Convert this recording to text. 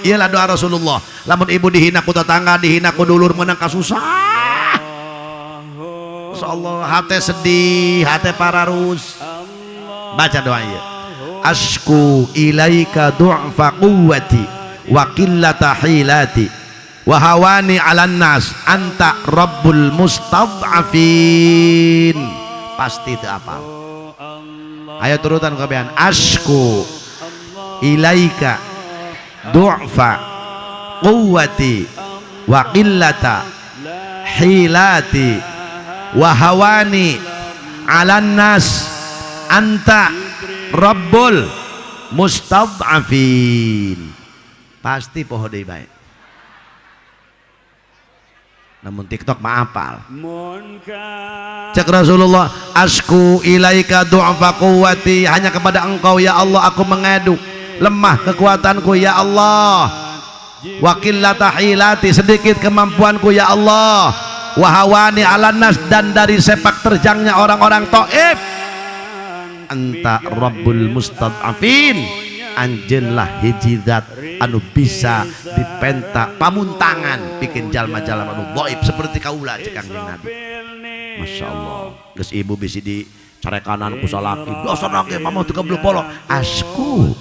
Iyalah doa Rasulullah. Lamun ibu dihina ku tetangga, dihina ku dulur, menang kasusah. Allah, hate sedih, hate pararus. Baca doa ieu. Asku ilaika du'fa quwwati wa qillata hilati wa hawani 'alan nas, anta rabbul mustad'afin. Pasti teu apal. Ayo turutan kabehan. Asku ilaika du'fa quwwati wa qillata hilati wa hawani 'alan nas, anta rabbul mustad'afin. Pasti poho deui bae. Namun TikTok mah apal. Cek Rasulullah, asku ilaika du'fa quwwati, hanya kepada engkau ya Allah aku mengadu, lemah kekuatanku ya Allah, wa qillata hilati, sedikit kemampuanku ya Allah, wa hawani 'alan nas, dan dari sepak terjangnya orang-orang Taif, anta rabbul mustad'afin, anjeunlah hiji zat anu bisa dipenta pamuntangan bikin jalma-jalma anu dhaif seperti kaula, cek Kangjeng Nabi. Masya Allah, geus ibu bisi di carekanan ku salaki, dosa ge mama teu goblok bolong. Asku